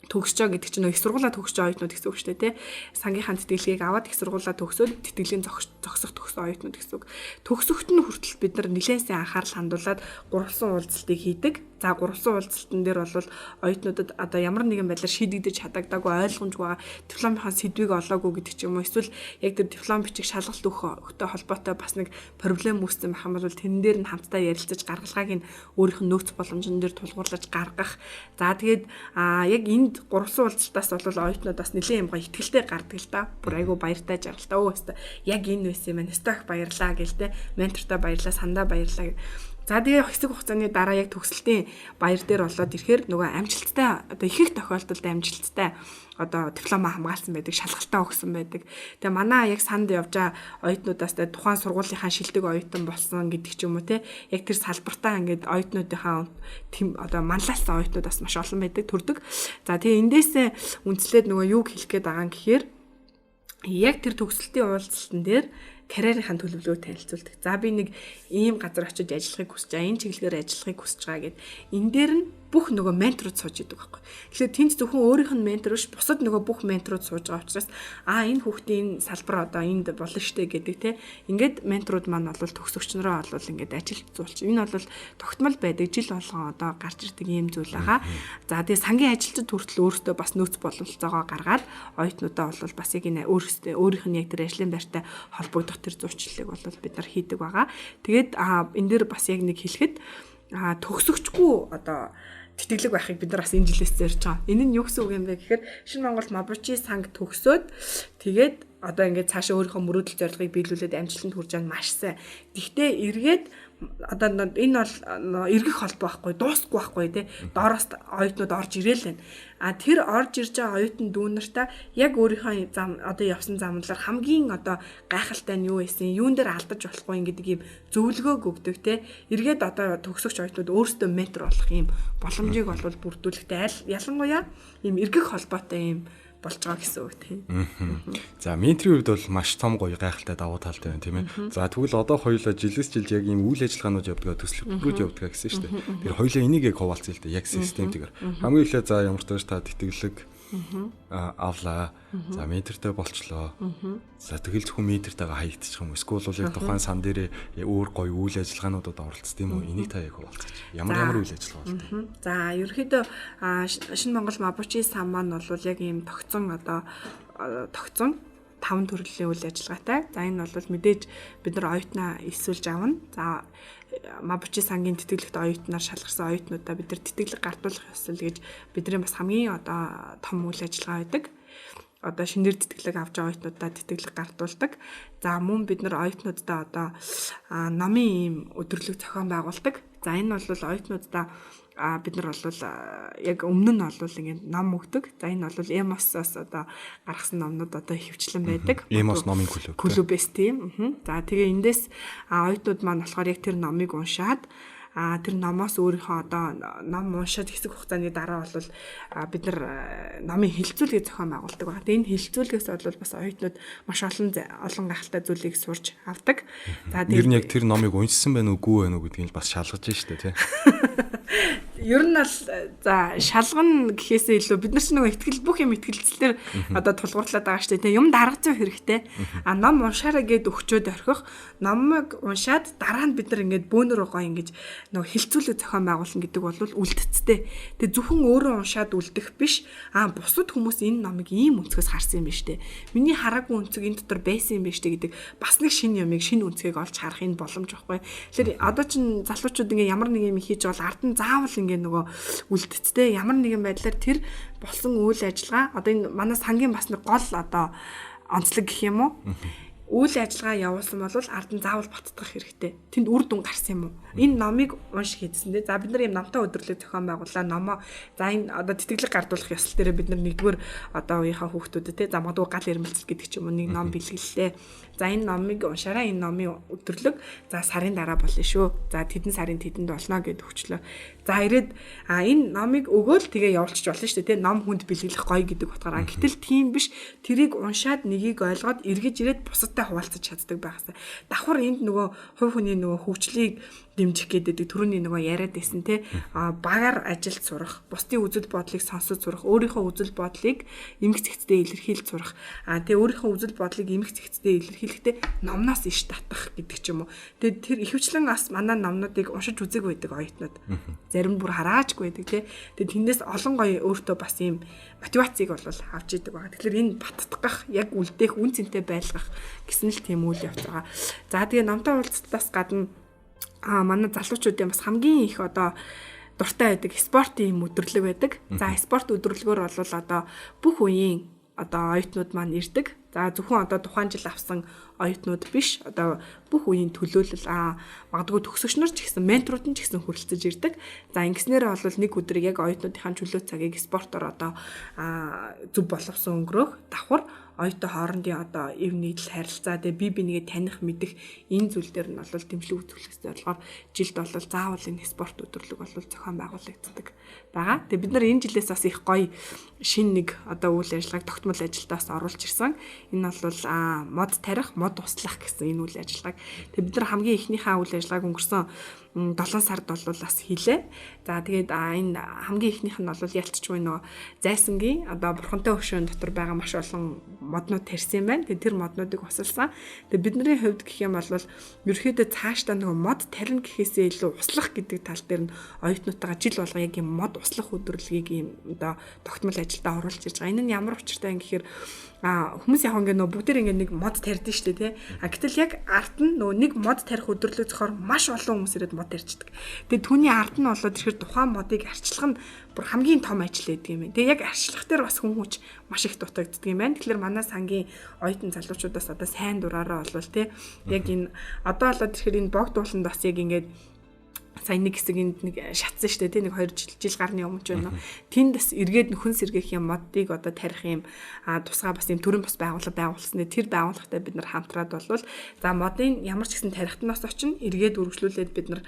[SPEAKER 3] төгсчөө гэдэг чинь их сургуулаа төгсч оюутнууд гэсэн үг шүү дээ, тий. Сангийнхаа тэтгэлгийг аваад их сургуулаа төгсөөд тэтгэлийн зогсох төгсөн оюутнууд гэсэн үг. Төгсөхт нь хүртэл бид нар нэлээд сайн анхаарал хандуулад гурвалсан уулзалтыг хийдэг. За гурвалсан уулзалтан дээр бол оюутнуудад одоо ямар нэгэн байдлаар шийдэгдэж чадагдаагүй, ойлгомжгүй байгаа дипломынхаа сэдвийг олоогүй гэдэг ч юм уу, эсвэл яг тэр диплом бичих шалгалт өгөхтэй холбоотой бас нэг проблем үүссэн байх юм бол тэрэн дээр нь хамтдаа ярилцаж гаргалгааг нь өөрийнх нь нөөц боломжон дээр тулгуурлаж гаргах. За тэгээд яг энд гурвалсан уулзалтаас бол оюутнууд бас нэлээд юм гоё ихтгэлтэй гардаг л да. Бүр айгүй баяртай жаргалтай. Өө өстө яг энэ байсан юм байна. Өстө их баярлаа гэл те. Ментортой баярлаа, сандаа баярлаа. За тэгээ хэсэг хугацааны дараа яг төгсөлтийн баяр дээр болоод ирэхээр нөгөө амжилттай одоо ихэнх тохиолдолд амжилттай одоо дипломаа хамгаалсан байдаг, шалгалтаа өгсөн байдаг. Тэгээ манай яг санд явж байгаа оюутнуудаас тэ тухайн сургуулийнхаа шилдэг оюутан болсон гэдэг ч юм уу те, яг тэр салбартаа ингээд оюутнуудынхаа одоо манлайлсан оюутнууд бас маш олон байдаг, төрдөг. За тэгээ эндээсээ үндэслээд нөгөө юуг хэлэх гээд байгаа юм гэхээр яг тэр төгсөлтийн уулзалтан дээр карьерийнхаа төлөвлөгөөг танилцуулдаг. За би нэг ийм газар очиж ажиллахыг хүсэж байгаа, энэ чиглэлээр ажиллахыг хүсэж байгаа гэд. Энэ дээр нь бүх нөгөө менторууд сууж идэг байхгүй. Тэгэхээр тэнд зөвхөн өөрийнх нь ментор биш, бусад нөгөө бүх менторууд сууж байгаа учраас энэ хүүхдийн энэ салбар одоо энд болно штэ гэдэг те. Ингээд менторууд маань бол төгсөгч нараа бол ингээд ажил зуулч. Энэ бол тогтмол байдаг, жил болгон одоо гарч ирдэг ийм зүйл байгаа. За тэгээ сангийн ажилчид хүртэл өөрсдөө бас нөөц бололцоогоо гаргаад оюутнуудаа бол бас яг энэ өөрсдөө өөрийнх нь яг тэр ажлын байртай холбогдох тэр зурчлалыг бол бид нар хийдэг байгаа. Тэгээд энэ дээр бас яг нэг хэлэхэд төгсөгчгүй одоо тэтгэлэг байхыг бид нар бас энэ жилээс зорж байгаа. Энэ нь юу гэсэн үг юм бэ гэхээр Шинэ Монгол Мабучи санг төгсөөд тэгээд одоо ингээд цаашаа өөрийнхөө мөрөөдөл зорилгыг биелүүлээд амжилтанд хүрж байгаа нь маш сайн. Гэхдээ эргээд одоо энэ бол эргэх холбоо байхгүй, дуусахгүй байхгүй тий. Доороос оюутнууд орж ирээл байна. А тэр орж ирж байгаа оюутан дүү нартаа яг өөрийнхөө зам одоо явсан замналаар хамгийн одоо гайхалтай нь юу байсан, юун дээр алдаж болохгүй гэдэг ийм зөвлөгөөг өгдөг тий. Эргээд одоо төгсөгч оюутнууд өөрсдөө ментор болох ийм боломжийг бол бүрдүүлэхтэй, аль ялангуяа ийм эргэх холбоотой ийм болж байгаа гэсэн үг тийм.
[SPEAKER 2] За менторийн хувьд бол маш том гоё гайхалтай давуу талтай байна тийм ээ. За тэгвэл одоо хоёулаа жилээс жилд яг ийм үйл ажиллагаанууд явдгаа, төслөختүүд явдгаа гэсэн шүү дээ. Тэр хоёулаа энийг яг хуваалцъя л дээ, яг системтэйгээр. Хамгийн эхлээ за ямар ч тааш та тэтгэлэг авлаа. За ментортой болчлоо. За тэгэл зөвхөн ментортойгоо хаягдчих юм. Эсвэл бол яг тухайн сан дээрээ өөр гоё үйл ажиллагаануудад оролцсон тийм үү? Энийг та яг хуваалцаач. Ямар үйл ажиллагаа болтой?
[SPEAKER 3] За ерөнхийдөө Шинэ Монгол Мабучи сан маань бол яг ийм тогтсон одоо тогтсон 5 төрлийн үйл ажиллагаатай. За энэ бол мэдээж бид нар оюутнаа элсүүлж авна. За Мабучи сангийн тэтгэлэгт оюутнаар шалгарсан оюутнуудаа бид нар тэтгэлэг гардуулах ёсол гэж бидний бас хамгийн одоо том үйл ажиллагаа байдаг. Одоо шинээр тэтгэлэг авч байгаа оюутнуудаа тэтгэлэг гардуулдаг. За мөн бид нар оюутнуудаа одоо номын ийм өдөрлөг зохион байгуулдаг. За энэ бол оюутнуудаа бид нар бол яг өмнө нь бол ингээд ном өгдөг. За энэ бол Эмосоос одоо гаргасан номнууд одоо ихэвчлэн байдаг.
[SPEAKER 2] Эмос номын клуб.
[SPEAKER 3] Клубээс тийм. За тэгээ эндээс оюутнууд маань болохоор яг тэр номыг уншаад Тэр номоос өөрийнхөө одоо ном уншаад хэсэг хугацааны дараа бол бид нар номын хэлэлцүүлгийг зохион байгуулдаг байна. Тэгээ энэ хэлэлцүүлгээс бол бас оюутнууд маш олон олон гайхалтай зүйлийг сурч авдаг.
[SPEAKER 2] За тэр нь яг тэр номыг уншсан байна уу, үгүй байна уу гэдгийг бас шалгаж штэ тий.
[SPEAKER 3] Ер нь бол за шалгана гэхээсээ илүү бид нар ч нөгөө ихтгэл бүх юм итгэлцлэр одоо тулгуурлаад байгаа штэ тий. Юм дарга зүй хэрэгтэй. А ном уншаараа гэд өгчөөд орхих номыг уншаад дараа нь бид нар ингээд бөөнөр гоё ингэж нөгөө хилцүүлэг зохион байгуулна гэдэг бол үлдцтэй. Тэгээ зөвхөн өөрөө уншаад үлдэх биш. А бусад хүмүүс энэ номыг ийм өнцгөөс харсан юм байна штэ. Миний хараагүй өнцөг энэ дотор байсан юм байна штэ гэдэг бас нэг шинэ юмыг шинэ өнцгийг олж харах энэ боломж байхгүй. Тэгэхээр одоо чин залуучууд ингээ ямар нэг юм хийж бол ард нь заавал ингээ нөгөө үлдцтэй ямар нэгэн байдлаар тэр болсон үйл ажиллагаа одоо энэ манай сангийн бас нэг гол одоо онцлог гэх юм уу? Үйл ажиллагаа явуулсан бол ард нь заавал баттгах хэрэгтэй. Тэнд үр дүн гарсан юм уу? Энэ номыг унш хийдсэн дээ. За бид нар ийм номтой өдөрлөг зохион байгууллаа. Номоо за энэ одоо тэтгэлэг гардуулах ёслол дээрээ бид нар нэгдүгээр одоо үеийнхаа хүүхдүүдэд те за магадгүй гал ирмэлцэл гэдэг ч юм уу нэг ном бэлгэллээ. За энэ номыг уншаараа, энэ номын өдөрлөг за сарын дараа болно шүү. За тэдэн сарын тэдэнд болно гэд өгчлөө. За ирээд энэ номыг өгөөл тэгээ явуулчих болно шүү дээ. Ном хүнд бэлгэлэх гоё гэдэг утгаараа. Гэтэл тийм биш. Тэрийг уншаад нэгийг ойлгоод эргэж ирээд бусадтай хуваалцаж чаддаг байхасаа. Давхар энд нөгөө хувь хүний нөгөө хөгжлийг дэмжих гэдэг түрүүний нөгөө яриад байсан те багаар ажилд сурах, бусдын үзэл бодлыг сонсож сурах, өөрийнхөө үзэл бодлыг эмх зэгцтэй илэрхийлж сурах, тэгээ өөрийнхөө үзэл бодлыг эмх зэгцтэй илэрхийлэхдээ номноос иш татах гэдэг ч юм уу. Тэгээ тэр ихэвчлэн бас манай номнуудыг уншиж үзег байдаг оюутнууд. Зарим нь бүр хараачгүй байдаг те. Тэгээ тэндээс олон гоё өөртөө бас ийм мотивацийг бол авч идэг байгаа. Тэгэхээр энэ баттгах, яг үлдээх, үн цэнтэй байлгах гэсэн л тийм үйл явц байгаа. За тэгээ номтой уулзалтаас гадна манай залуучуудын бас хамгийн их одоо дуртай байдаг спортын юм өдөрлөг байдаг. За спорт өдөрлөгөөр бол одоо бүх үеийн одоо оюутнууд маань ирдэг. За зөвхөн одоо тухайн жил авсан оюутнууд биш, одоо бүх үеийн төлөөлөл магадгүй төгсөгч нар ч гэсэн менторууд нь ч гэсэн хүрэлцэж ирдэг. За ингэснээр бол нэг өдрийг яг оюутнуудынхаа чөлөө цагийг спортоор одоо зөв боловсон өнгөрөөх давхар оюутан хоорондын одоо эв нийтлэл харилцаа тэгээ бие бинийгээ таних мэдэх энэ зүйл дээр нь бол дэмжлэг үзүүлэх зорилгоор жилд бол заавал энэ спорт өдөрлөг бол зохион байгуулагддаг байгаа. Тэгээ бид нар энэ жилээс бас их гоё шинэ нэг одоо үйл ажиллагааг тогтмол ажилдаас оруулж ирсэн. Энэ бол мод тарих, мод услах гэсэн энэ үйл ажиллагааг. Тэгээ бид нар хамгийн эхнийхээ үйл ажиллагааг өнгөрсөн 7 сард бол бас хийлээ. За тэгээд энэ хамгийн эхнийх нь бол ялцчгүй нөгөө зайсангийн одоо бурхантай хөшөөн дотор байгаа маш олон моднууд тарьсан юм байна. Тэгээд тэр моднуудыг усалсан. Тэгээд бидний хувьд гэх юм бол ерөөхдөө цаашдаа нөгөө мод тарина гэхээсээ илүү услах гэдэг тал дээр нь оюутнуудтайгаа жил болго яг юм мод услах өдөрлөгийг ийм одоо тогтмол ажилдаа оруулж ирж байгаа. Энэ нь ямар учиртай юм гэхээр хүмүүс яг ингээ нөгөө бүгдээр ингээ нэг мод тарьдэн штэ тий. Гэтэл яг ард нь нөгөө нэг мод тарих өдөрлөг зохиор маш олон хүмүүс ирээд мод тарьчихдаг. Тэгээ түүний ард нь болоод ирэхээр тухайн модыг арчлах нь бүр хамгийн том ажил байдаг юм байна. Тэгээ яг арчлах дээр бас хүн хүч маш их дутагддаг юм байна. Тэгэхээр манай сангийн оюутан залуучуудаас одоо сайн дураараа болвол тий яг энэ одоо болоод ирэхээр энэ богд ууланд бас яг ингээд сая нэг хэсэг энд нэг шатсан штэ тий нэг 2 жил гарны өмнө ч байна. Тэнд бас эргээд нөхөн сэргээх юм модыг одоо тарих юм тусгай бас юм төрийн бас байгууллага байгуулсан. Тэр байгууллагатай бид нар хамтраад болвол за модын ямар ч гэсэн тарихтнаас очино эргээд үргэлжлүүлээд бид нар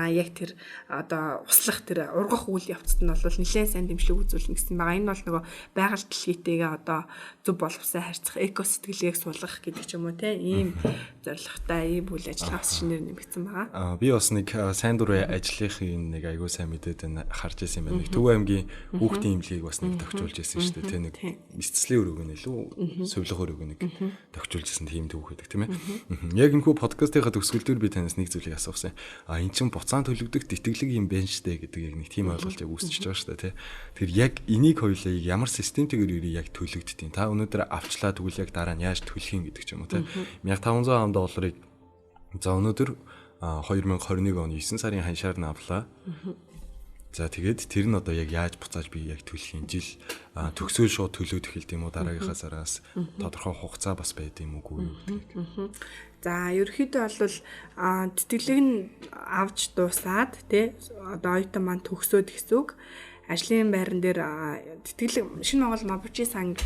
[SPEAKER 3] яг тэр одоо услах тэр ургах үйл явцад нь бол нэлээд сайн дэмжлэг үзүүлнэ гэсэн байгаа. Энэ бол нөгөө байгаль дэлхийтэйгээ одоо зөв боловсон харьцах, эко сэтгэлгээг суулгах гэдэг ч юм уу тий ийм зорилготой ийм үйл ажиллагаа бас шинээр нэмэгдсэн байгаа.
[SPEAKER 2] Би бас нэг сайн дурын ажлынхын нэг айгуу сайн мэдээд байна харж ирсэн юм байна. Нэг Төв аймгийн хүүхдийн имлэгийг бас нэг тохижуулж ирсэн шүү дээ. Тэ нэг эцэслийн өрөөг нь илүү сувилах өрөөг нэг тохижуулж ирсэн тийм түүх байдаг тийм ээ. Яг энэхүү подкастынхаа төгсгөл дээр би танаас нэг зүйлийг асуусан. А эн чинь буцаан төлөгдөх тэтгэлэг юм байна шүү дээ гэдэг яг нэг тийм ойлголт яг үүсчихэж байгаа шүү дээ тий. Тэр яг энийг хоёулаа ямар системтэйгээр ирээ яг төлөгддөг. Та өнөөдөр авчлаа тэгвэл яг дараа нь яаж төлөх юм гэдэг ч юм уу тий. 1500 долларыг за өнөөдөр 2021 оны 9 сарын ханшаар нь авлаа. За тэгээд тэр нь одоо яг яаж буцааж би яг төлөх юм жил төгсөөл шууд төлөөд эхэлт юм уу дараагийнхаа сараас тодорхой хугацаа бас байд юм уугүй юу гэдгийг.
[SPEAKER 3] За ерөнхийдөө бол тэтгэлэг нь авч дуусаад тий одоо оюутан маань төгсөөд гэсэн үг. Ажлын байран дээр тэтгэлэг Шинэ Монгол Мабучи санг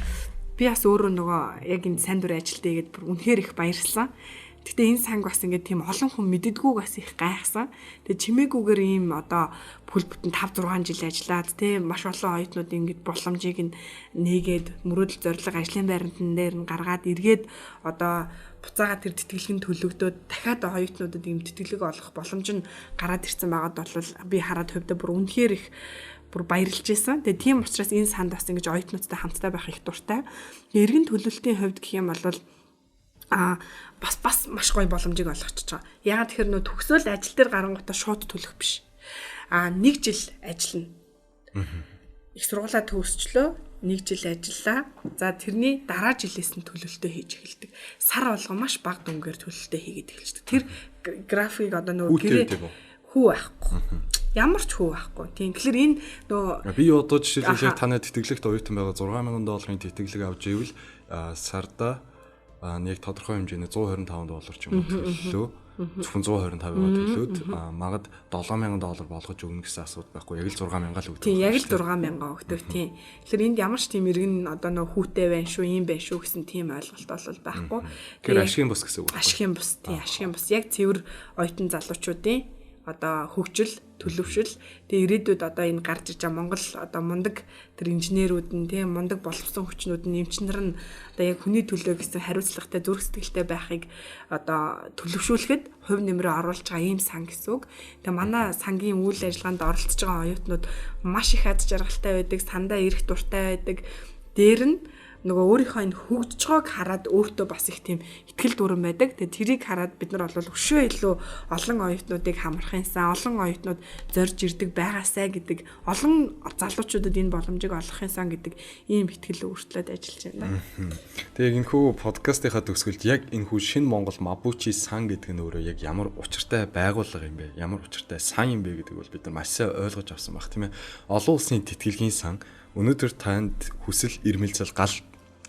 [SPEAKER 3] би бас өөрөө нөгөө яг энэ сайн дурын ажилтаа хийгээд бүр үнэхээр их баярлсан. Гэтэ энэ санг бас ингээд тийм олон хүн мэддэггүйг бас их гайхсан. Тэгээ чимээгүйгээр ийм одоо бүхэл бүтэн 5 6 жил ажиллаад тийм маш олон оюутнууд ингээд боломжийг нь нээгээд мөрөөдөл зорилго ажлын байранд дээр нь гаргаад эргээд одоо буцаага тэр тэтгэлэг нь төлөгдөөд дахиад оюутнуудад ийм тэтгэлэг олох боломж нь гараад ирсэн байгаад бол би хараад хувьдаа бүр үнэхээр их бүр баярлж байсан. Тэгээ тийм учраас энэ санд бас ингэж оюутнуудтай хамтдаа байх их дуртай. Тэгээ эргэн төлөлтийн хувьд гэх юм бол бас маш гоё боломжийг олгочихж байгаа. Яагаад тэгэхээр нөө төгсөөл ажил дээр гарангуудаа шууд төлөх биш. Нэг жил ажиллана. Их сургуулаа төгсчлөө, нэг жил ажиллаа. За тэрний дараа жилээс нь төлөлтөө хийж эхэлдэг. Сар болгон маш бага дүнгээр төлөлтөө хийгээд эхэлждэг. Тэр график одоо нөгөө гэрээ хүү байхгүй. Ямар ч хүү байхгүй. Тийм. Тэгэхээр энэ нөгөө
[SPEAKER 2] би одоо жишээлбэл яг танай тэтгэлэгт оюутан байгаа 6000 долларын тэтгэлэг авч ивэл сарда нэг тодорхой хэмжээний 125 доллар ч юм уу төллөө. Зөвхөн 125-ыг төлөөд магад 7000 доллар болгож өгнө гэсэн асуудал байхгүй. Яг л 6000 л өгдөг.
[SPEAKER 3] Тийм, яг л 6000 өгдөг. Тийм. Тэгэхээр энд ямар ч тийм иргэн одоо нөө хүүтэй байна шүү, ийм байна шүү гэсэн тийм ойлголт бол байхгүй.
[SPEAKER 2] Тэгэхээр ашигын бус гэсэн үг
[SPEAKER 3] байна. Ашигын бус, тийм, ашигын бус. Яг цэвэр оюутан залуучуудын одоо хөгжил, төлөвшил, тэгээ ирээдүйд одоо энэ гарч иж байгаа Монгол одоо мундаг тэр инженерүүд нь тийм мундаг боловсон хүчнүүд нь эмчнэр нь одоо яг хүний төлөө гэсэн хариуцлагатай зүрх сэтгэлтэй байхыг одоо төлөвшүүлэхэд хувь нэмрээ оруулж байгаа ийм сан гэсэн үг. Тэгээ манай сангийн үйл ажиллагаанд оролцож байгаа оюутнууд маш их аз жаргалтай байдаг, сандаа ирэх дуртай байдаг. Дээр нь нөгөө өөрийнхөө энэ хөгжиж байгааг хараад өөртөө бас их тийм итгэл дүүрэн байдаг. Тэгээ тэрийг хараад бид нар бол өшөө илүү олон оюутнуудыг хамрахынсаа, олон оюутнууд зорж ирдэг байгаасай гэдэг, олон залуучуудад энэ боломжийг олгохынсаа гэдэг ийм итгэл өөртлөөд ажиллаж байна.
[SPEAKER 2] Тэгээ энэхүү подкастынхаа төгсгөлд яг энэхүү Шинэ Монгол Мабучи сан гэдэг нь өөрөө яг ямар учиртай байгууллага юм бэ? Ямар учиртай сан юм бэ гэдэг бол бид нар маш сайн ойлгож авсан баг, тийм ээ. Олон улсын тэтгэлгийн сан өнөөдөр танд хүсэл эрмэлзэл гал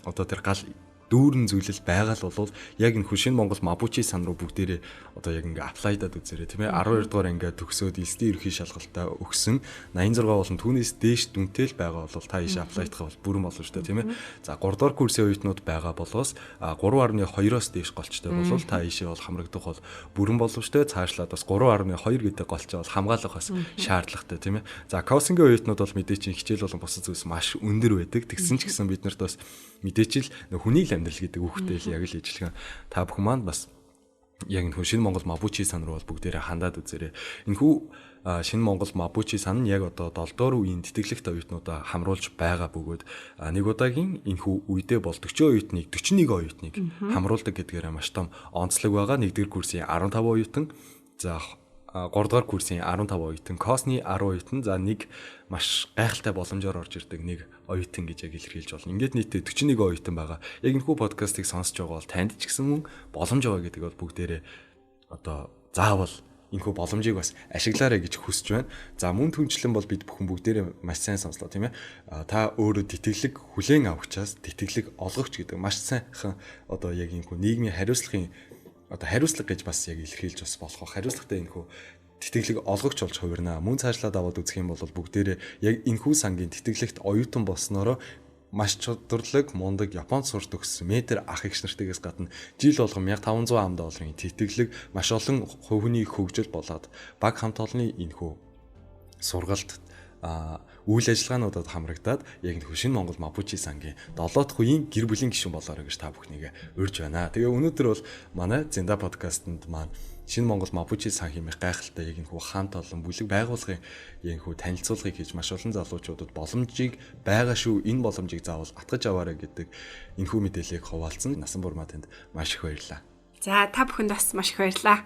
[SPEAKER 2] одоо тэр гал дүүрэн зүйлэл байгаа л бол яг энэ Шинэ Монгол Мабучи сан руу бүгдээрээ одоо яг ингээ аплайдаад үзээрэй, тийм ээ. 12 дугаар ингээ төгсөөд элсдийн ерөнхий шалгалтаа өгсөн 86 болон түүнээс дээш дүнтэй л байгаа бол та ийшээ аплайдах бол бүрэн боломжтой, тийм ээ. За 3 дугаар курсын оюутнууд байгаа болоос 3.2-оос дээш голчтой бол та ийшээ бол хамрагдах бол бүрэн боломжтой. Цаашлаад бас 3.2 гэдэг голчоо бол хамгаалах бас шаардлагатай, тийм ээ. За коусингийн оюутнууд бол мэдээ чинь хичээл болон бусад зүйлс маш өндөр байдаг. Тэгсэн ч гэсэн бид нарт бас мэдээч л хүний л амьдрал гэдэг үгтэй л яг л ижилхэн та бүхэн маань бас яг энэ Шинэ Монгол Мабучи сан руу бол бүгдээрээ хандаад үзээрэй. Энэхүү Шинэ Монгол Мабучи сан нь яг одоо 7 дугаар үеийн тэтгэлэгт оюутнуудаа хамруулж байгаа бөгөөд нэг удаагийн энэхүү үедээ бол 40 оюутныг 41 оюутныг хамруулдаг гэдгээрээ маш том онцлог байгаа. 1-р курсын 15 оюутан, за 3 дугаар курсын 15 оюутан, Косны 10 оюутан, за нэг маш гайхалтай боломжоор орж ирдэг нэг оюутан гэж яг илэрхийлж болно. Ингээд нийтдээ 41 оюутан байгаа. Яг энэхүү подкастыг сонсож байгаа бол танд ч гэсэн мөн боломж байгаа гэдэг бол бүгдээрээ одоо заавал энэхүү боломжийг бас ашиглаарай гэж хүсэж байна. За мөн түнчлэн бол бид бүхэн бүгдээрээ маш сайн сонслоо, тийм ээ. Та өөрөө тэтгэлэг хүлээн авахчаас тэтгэлэг олгогч гэдэг маш сайхан одоо яг энэхүү нийгмийн хариуцлагын одоо хариуцлага гэж бас яг илэрхийлж бас болох. Хариуцлагатай энэхүү тэтгэлэг олгогч болж хувирнаа. Мөн цаашлаад аваад үзэх юм бол бүгдээрээ яг энэхүү сангийн тэтгэлэгт оюутан болсноороо маш чадварлаг мундаг Японд сурч төгссөн метр ах эгч нартайгаас гадна жил болгон 1500 ам долларын тэтгэлэг маш олон хүний хөгжил болоод баг хамт олонны энэхүү сургалт үйл ажиллагаануудад хамрагдаад яг энэ Шинэ Монгол Мабучи сангийн 7 дахь үеийн гэр бүлийн гишүүн болоорой гэж та бүхнийг урьж байна. Тэгээ өнөөдөр бол манай Зинда подкастэнд маань Шинэ Монгол Мабучи сан хэмээх гайхалтай яг энэ хүү хаант олон бүлэг байгууллагын яг энэ хүү танилцуулгыг хийж маш олон залуучуудад боломжийг байгаа шүү, энэ боломжийг заавал атгаж аваарай гэдэг энэ хүү мэдээллийг хуваалцсан. Насан бурмаа танд маш их баярлалаа.
[SPEAKER 3] За та бүхэнд бас маш их баярлалаа.